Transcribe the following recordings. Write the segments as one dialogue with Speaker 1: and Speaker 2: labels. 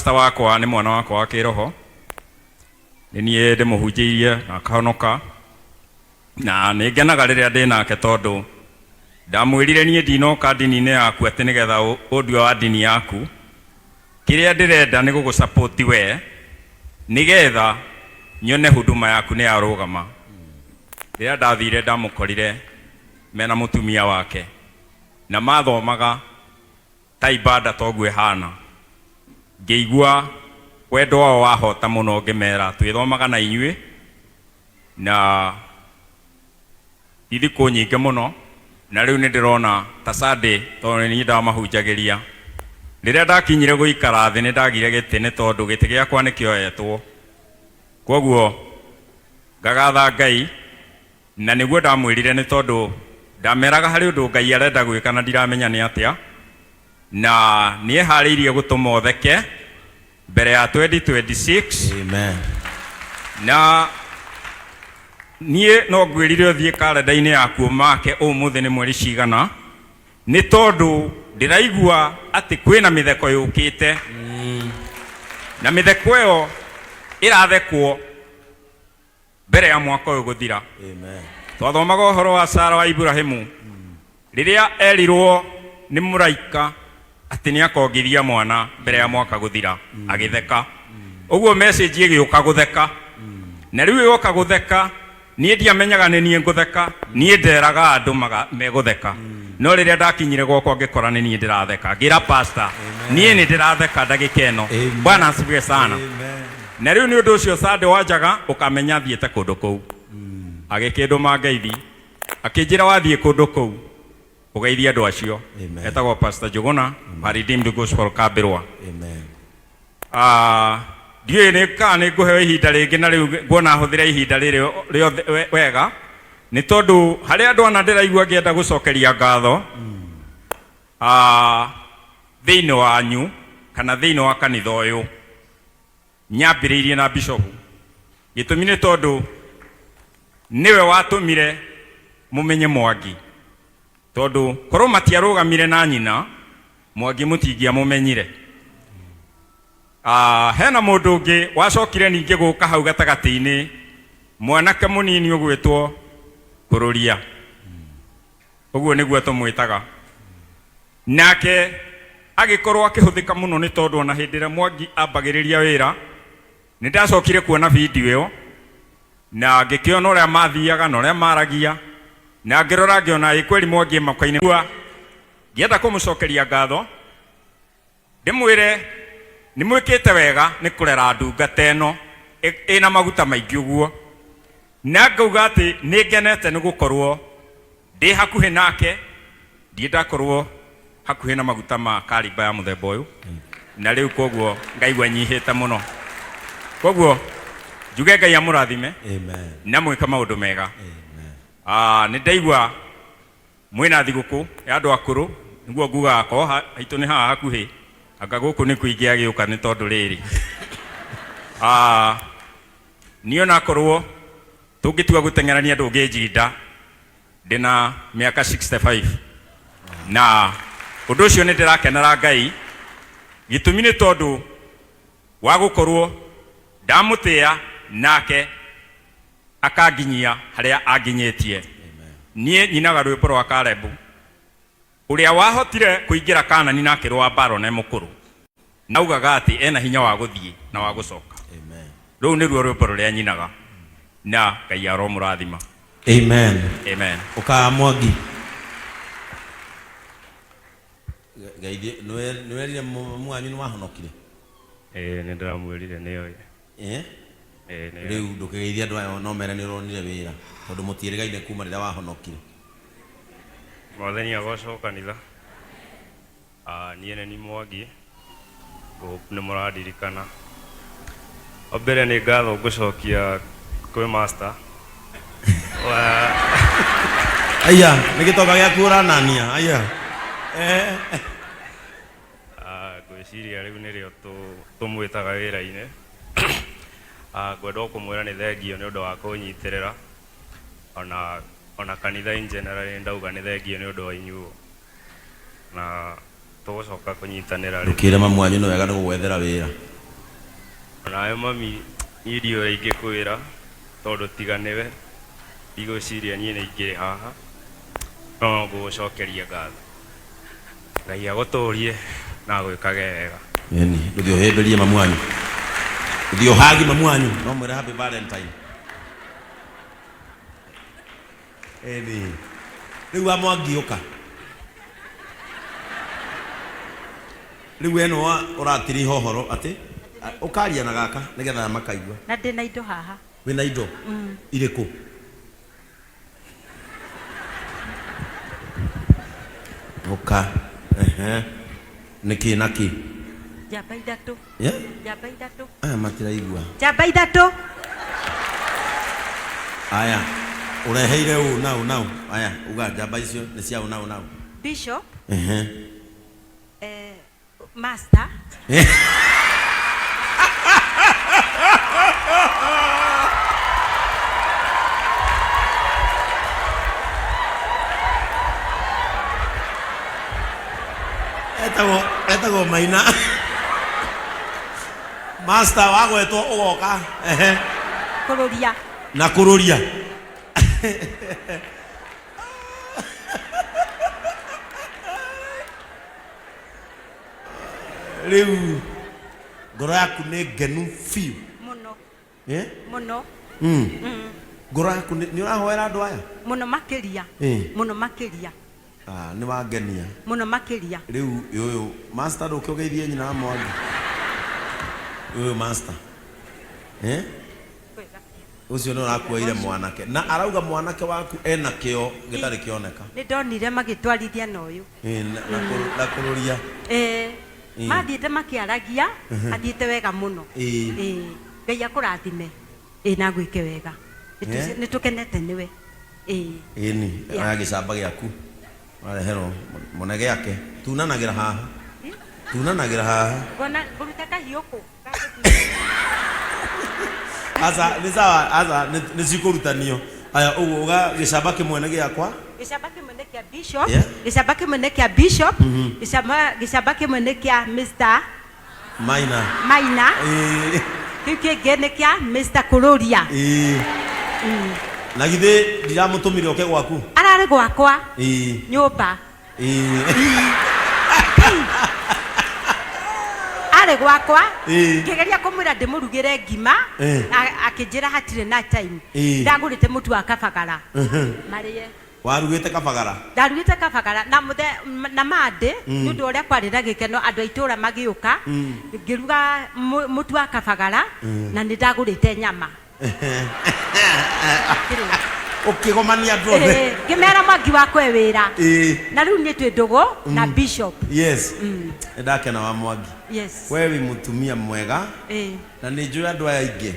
Speaker 1: Pastor wakwa nĩ mwana wakwa wa kĩroho, nĩ niĩ ndĩmũhunjĩirie na akahonoka, na nĩ ngenaga rĩrĩa ndĩ nake tondũ ndamwĩrire niĩ ndinoka ndini-inĩ yaku atĩ nĩgetha ũndue wa ndini yaku. Kĩrĩa ndĩrenda nĩ gũgũ support we nĩgetha nyone huduma yaku nĩ yarũgama. Rĩrĩa ndathire ndamũkorire mena mũtumia wake na mathomaga ta ibada toguo ĩhana. Ngĩigua wendo wao wahota mũno ngĩmera twĩthomaga na inyuĩ na ti thikũ nyingĩ mũno na rĩu nĩ ndĩrona ta Sunday tondũ nĩ niĩ ndamahunjagĩria. Rĩrĩa ndakinyire gũikara thĩ nĩ ndagire gĩtĩ nĩ tondũ gĩtĩ gĩakwa nĩ kĩoetwo. Kwoguo ngagatha Ngai na nĩguo ndamwĩrire nĩ tondũ ndameraga harĩ ũndũ Ngai arenda gwĩka na ndiramenya nĩ atĩa, na nĩ eharĩirie gũtũma ũtheke mbere ya 2026.
Speaker 2: Amen.
Speaker 1: Na niĩ no ngwĩrire ũthiĩ karenda-inĩ yaku ũmake ũmũthĩ nĩ mweri cigana, nĩ tondũ ndĩraigua atĩ kwĩna mĩtheko yũkĩte, na mĩtheko ĩyo ĩrathekwo mbere ya mwaka ũyũ gũthira.
Speaker 2: Amen.
Speaker 1: Twathomaga ũhoro wa Sara wa Iburahimu rĩrĩa erirwo nĩ mũraika atĩ nĩ akongithia mwana mbere ya mwaka gũthira, agĩtheka. Ũguo message ĩgĩũka gũtheka, na rĩu ĩgoka gũtheka, niĩ ndiamenyaga nĩ niĩ ngũtheka, niĩ nderaga andũ megũtheka, no rĩrĩa ndakinyire gwakwa ngĩkora nĩ niĩ ndĩratheka, ngĩra pastor, niĩ nĩ ndĩratheka ndagĩka ĩno.
Speaker 2: Amen.
Speaker 1: Bwana asifiwe sana.
Speaker 2: Amen.
Speaker 1: Na rĩu nĩ ũndũ ũcio Sunday wanjaga ũkamenya thiĩte kũndũ kũu. Agĩkĩndũma ngeithi, akĩnjĩra wathiĩ kũndũ kũu ũgeithie andũ acio.
Speaker 2: Amen.
Speaker 1: Etagwo Pastor Njũgũna wa Redeemed Gospel Kambĩrwa.
Speaker 2: Amen.
Speaker 1: Ah, ndiũĩ nĩ kana nĩ ngũheo ihinda rĩngĩ, na rĩu nguona hũthĩre ihinda rĩrĩ rĩothe wega, nĩ tondũ harĩ andũ ana ndĩraigua ngĩenda gũcokeria ngatho ah, thĩinĩ wanyu kana thĩinĩ wa kanitha ũyũ. Nyambĩrĩirie na bishopu, gĩtũmi nĩ tondũ nĩwe watũmire mũmenye Mwangi, tondũ korwo matiarũgamire na nyina Mwangi mũtingĩamũmenyire. Ah, hena mũndũ ũngĩ wacokire ningĩ gũka hau gatagatĩ-inĩ, mwanake mũnini ũgwĩtwo Kũrũria, ũguo nĩguo tũmwĩtaga. Nake agĩkorwo akĩhũthĩka mũno nĩ tondũ ona hĩndĩ ĩrĩa Mwangi ambagĩrĩria wĩra, nĩ ndacokire kuona video ĩyo na ngĩkĩona ũrĩa mathiaga na ũrĩa maragia, na ngĩrora ngĩona ĩ kweli Mwangi e moko-inĩ. Ngĩenda kũmũcokeria ngatho ndĩmwĩre nĩ mwĩkĩte wega nĩ kũrera ndungata ĩno ĩna maguta maingĩ ũguo, na ngauga atĩ nĩ ngenete nĩ gũkorwo ndĩ hakuhĩ nake, ndirĩ ndakorwo hakuhĩ na maguta ma kariba ya mũthemba ũyũ, na rĩu koguo ngaigua nyihĩte mũno. Koguo njuge Ngai amũrathime.
Speaker 2: Amen.
Speaker 1: Na mwĩke maũndũ mega.
Speaker 2: Amen.
Speaker 1: Ah, nĩ ndaigua mwĩna thigũkũ ya andũ akũrũ, nĩguo ngugaga korwo haitũ nĩ haha hakuhĩ, anga gũkũ nĩkuo ingĩagĩũka nĩ tondũ rĩrĩ. Ah, niĩ onakorwo tũngĩtua gũteng'erania ndũngĩnjinda, ndĩna mĩaka 65, na ũndũ ũcio nĩ ndĩrakenera Ngai, gĩtũmi nĩ tondũ wa gũkorwo ndamũtĩĩa nake akanginyia harĩa anginyĩtie. Niĩ nyinaga rwĩmbo rwa Kalebu ũrĩa wahotire kũingĩra Kanani na akĩrũa mbara ona e mũkũrũ, na augaga atĩ ena hinya wa gũthiĩ na wa gũcoka.
Speaker 2: Amen.
Speaker 1: Rũu nĩruo rwĩmbo rũrĩa nyinaga, na Ngai aromũrathima.
Speaker 2: Amen.
Speaker 1: Amen.
Speaker 2: Ũka Mwangi. Geithie, nĩwerire mami wanyu nĩwahonokire?
Speaker 3: Ĩĩ nĩ ndĩramwĩrire nĩoĩ.
Speaker 2: Eh?
Speaker 3: Ĩĩ nĩoĩ.
Speaker 2: Rĩu ndũkĩgeithie andũ aya no mere nĩũronire wĩra tondũ mũtiĩrĩgaine kuma rĩrĩa wahonokire.
Speaker 3: Mwathani agocwo kanitha. Ah, niĩ nĩ niĩ Mwangi, hope nĩ mũrandirikana. Wa mbere nĩ ngatho ngũcokia kwĩ master. Wa
Speaker 2: Aya, nĩ gĩtonga gĩaku ũranania. Aya. Eh.
Speaker 3: Ah, ngwĩciria rĩu nĩrĩo tũmwĩtaga wĩra-inĩ. Ah, ngwenda o kũmwĩra nĩ thengio nĩ ũndũ wa kũnyitĩrĩra ona ona kanitha in general nĩ ndauga nĩ thengio nĩ ũndũ wa inyuo. Na tũgũcoka kũnyitanĩra rĩ?
Speaker 2: Ndũkĩre mamu wanyu nĩ wega nĩ gũgwethera wĩra.
Speaker 3: Onawe mami, niĩ ndiũĩ ũrĩa ingĩkwĩra tondũ tiga nĩwe ndigwĩciria niĩ nĩ ingĩrĩ haha, no no ngũgũcokeria ngatho. Ngai agũtũrie na agwĩkage wega.
Speaker 2: Ĩni, ndũthiĩ ũhĩmbĩrie mamu wanyu. Ũthiĩ ũhagi mamu wanyu. No mwĩre happy Valentine. Ĩni. Rĩu wa Mwangi ũka. Rĩu we nĩwe ũratiriha ũhoro atĩ ũkaria na gaka nĩgetha makaigua.
Speaker 4: Na ndĩna indo haha.
Speaker 2: Wĩna indo irĩkũ? Ũka. Ehe. Nĩkĩ na kĩ?
Speaker 4: Njamba ithatũ.
Speaker 2: Yeah?
Speaker 4: Njamba ithatũ.
Speaker 2: Aya matiraigua.
Speaker 4: Njamba ithatũ.
Speaker 2: Aya. Ũreheire ũ na ũ na ũ. Aya, uga njamba icio nĩ cia ũ na ũ na ũ.
Speaker 4: Bishop.
Speaker 2: Ehe.
Speaker 4: Eh, master.
Speaker 2: Etagwo etagwo Maina. Master wagwetwo ũgoka. Ehe.
Speaker 4: Kũrũria.
Speaker 2: Na kũrũria. Rĩu ngoro yaku nĩ ngenu biũ.
Speaker 4: Mũno.
Speaker 2: Eh?
Speaker 4: Mũno.
Speaker 2: Ngoro yaku nĩ nĩ ũrahoera andũ aya?
Speaker 4: Mũno makĩria.
Speaker 2: Eh.
Speaker 4: Mũno makĩria.
Speaker 2: Ah, nĩ wangenia.
Speaker 4: Mũno makĩria.
Speaker 2: Rĩu ũyũ master ndũke ũgeithie nyina wa Mwangi. Ũyũ master. Eh? Ũcio nĩ ũrakuoire mwanake. Na arauga mwanake waku ena kĩo gĩtarĩ kĩoneka.
Speaker 4: Nĩ ndonire magĩtwarithia na ũyũ.
Speaker 2: Eh, na kũrũria.
Speaker 4: Eh,
Speaker 2: Eh.
Speaker 4: mathiĩte makĩaragia, athiĩte wega mũno.
Speaker 2: Eh.
Speaker 4: Eh, Ngai akũrathime. Ĩ na gwĩke wega.
Speaker 2: Eh.
Speaker 4: Nĩ tũkenete nĩwe. Ĩ.
Speaker 2: Ĩni,
Speaker 4: Yeah.
Speaker 2: oya gĩcamba gĩaku. Wareherwo mũne gĩake. Tunanagĩra haha. Tunanagĩra haha.
Speaker 4: Ngona ngũruta kahiũ kũ?
Speaker 2: Aca, nĩ sawa, aca, nĩ cikũrutanio. Aya, ũguo uga gĩcamba kĩmwe nĩ gĩakwa.
Speaker 4: Gĩcamba kĩmwe nĩ kĩa Bishop,
Speaker 2: Yeah.
Speaker 4: gĩcamba kĩmwe nĩ kĩa Bishop, gĩcamba kĩmwe nĩ kĩa Mr.
Speaker 2: Maina.
Speaker 4: Maina,
Speaker 2: Ĩĩ.
Speaker 4: kĩu kĩngĩ nĩ kĩa Mr. Kũrũria.
Speaker 2: Ĩĩ. Na githĩ ndiramũtũmire oke gwaku?
Speaker 4: Ararĩ gwakwa
Speaker 2: Ĩĩ.
Speaker 4: nyũmba.
Speaker 2: Ĩĩ.
Speaker 4: Arĩ gwakwa
Speaker 2: Ĩĩ.
Speaker 4: ngĩgeria kũmwĩra ndĩmũrugĩre ngima
Speaker 2: Ĩĩ.
Speaker 4: akĩnjĩra hatirĩ na time.
Speaker 2: Ĩĩ.
Speaker 4: Ndagũrĩte mũtu wa kabagara marĩe.
Speaker 2: Warugĩte kabagara?
Speaker 4: Ndarugĩte kabagara na mũthe na mandĩ nĩ ũndũ wa ũrĩa kwarĩ na gĩkeno andũ a itũũra magĩũka ngĩruga mũtu wa kabagara na nĩ ndagũrĩte nyama.
Speaker 2: Ũkĩgomania andũ othe.
Speaker 4: Ĩĩ, ngĩmera Mwangi wakwa e wĩra.
Speaker 2: Ĩĩ.
Speaker 4: Na rĩu niĩ twĩ ndũgũ na Bishop.
Speaker 2: Yes. Nĩ ndakena wa Mwangi.
Speaker 4: Yes.
Speaker 2: We wĩ mũtumia mwega.
Speaker 4: Ĩĩ.
Speaker 2: Na nĩ njũĩ andũ aya aingĩ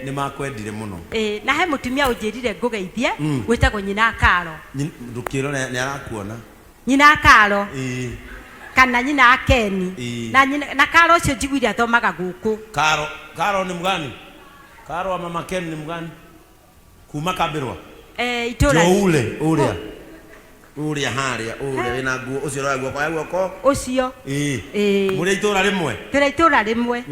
Speaker 2: nĩ makwendire mũno.
Speaker 4: Ĩĩ, na he mũtumia ũnjĩrire ngũgeithie wĩtagwo nyina Karo.
Speaker 2: Ndũkĩrore nĩ arakuona.
Speaker 4: Nyina Karo.
Speaker 2: Ĩĩ.
Speaker 4: Kana nyina Keni.
Speaker 2: Ĩĩ.
Speaker 4: Na nyina na Karo ũcio njiguire athomaga gũkũ.
Speaker 2: Karo, Karo nĩ mũgani? Karo wa mama Ken nĩ mũgani? Kuma Kambĩrwa?
Speaker 4: Itũra.
Speaker 2: Ule, ũrĩa. Ũrĩa harĩa, ũrĩa wĩna nguo, ũcio ũroya guoko, oya guoko.
Speaker 4: Ũcio.
Speaker 2: Ĩĩ.
Speaker 4: Ĩĩ.
Speaker 2: Mũrĩ itũra rĩmwe?
Speaker 4: Tũrĩ itũra rĩmwe.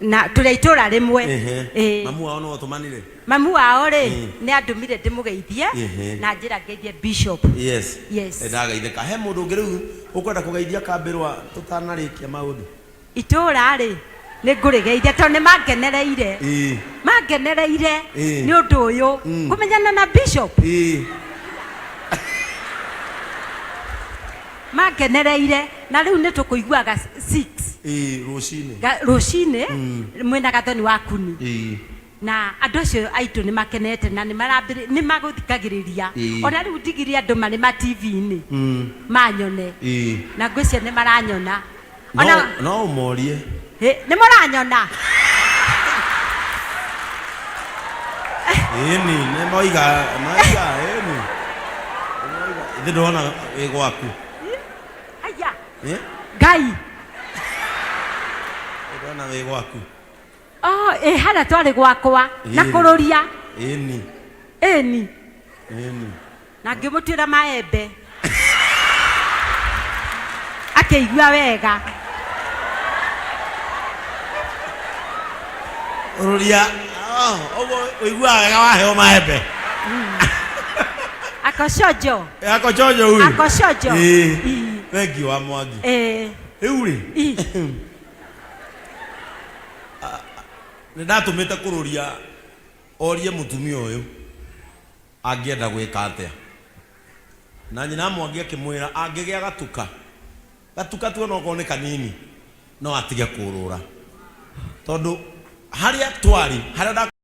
Speaker 4: Na tũrĩ itũra rĩmwe.
Speaker 2: Ehe.
Speaker 4: Ĩĩ.
Speaker 2: Mamu wao no ũtũmanire?
Speaker 4: Mamu wao rĩ, nĩ andũmire ndĩmũgeithie
Speaker 2: Ehe.
Speaker 4: na njĩra ngeithie Bishop.
Speaker 2: Yes.
Speaker 4: Yes.
Speaker 2: Ndageithĩka. He mũndũ ũngĩ rĩu ũkwenda kũgeithia Kambĩrwa tũtanarĩkia maũndũ?
Speaker 4: Itũra rĩ, nĩ ngũrĩgeithia tondũ nĩ mangenereire.
Speaker 2: Ĩĩ.
Speaker 4: Mangenereire
Speaker 2: Ĩĩ.
Speaker 4: nĩ ũndũ ũyũ. Kũmenyana na Bishop.
Speaker 2: Ĩĩ.
Speaker 4: Mangenereire na rĩu nĩ tũkũiguaga 6.
Speaker 2: Ĩĩ, rũcinĩ.
Speaker 4: Rũcinĩ mwĩna Gathoni wa Kuni.
Speaker 2: Ĩĩ.
Speaker 4: Na andũ acio aitũ nĩ makenete na nĩ magũthikagĩrĩria.
Speaker 2: Ĩĩ.
Speaker 4: Ona rĩu ndigiri andũ marĩ ma T V-inĩ. Manyone.
Speaker 2: Ĩĩ.
Speaker 4: Na ngwĩciria nĩ maranyona.
Speaker 2: No,
Speaker 4: Ona
Speaker 2: no ũmorie.
Speaker 4: Ĩ, nĩ mũranyona?
Speaker 2: Ĩni, nĩ moiga, moiga, ĩni. Ithe ndona wĩ gwaku.
Speaker 4: Aya.
Speaker 2: Ĩ?
Speaker 4: Ngai.
Speaker 2: Ndona wĩ gwaku.
Speaker 4: Oh, ĩ harĩa twarĩ gwakwa na
Speaker 2: Ĩni.
Speaker 4: kũrũria.
Speaker 2: Ĩni.
Speaker 4: Ĩni.
Speaker 2: Ĩni.
Speaker 4: Na ngĩmũtuĩra maembe. Akĩigua wega.
Speaker 2: Ũrũria ũguo ũiguaga wega waheo maembe.
Speaker 4: Akocojo.
Speaker 2: Akocojo huyu.
Speaker 4: Akocojo.
Speaker 2: Ĩĩ.
Speaker 4: Ii.
Speaker 2: Thengiũ wa Mwangi.
Speaker 4: Eh.
Speaker 2: Rĩu rĩ,
Speaker 4: Ii.
Speaker 2: nĩ ndatũmĩte kũrũria orie mũtumia ũyũ angĩenda gwĩka atĩa. Na nyina Mwangi akĩmwĩra angĩgĩa gatuka, gatuka tu onokorwo nĩ kanini, no atige kũrũra. Tondũ harĩa twarĩ, harĩa nda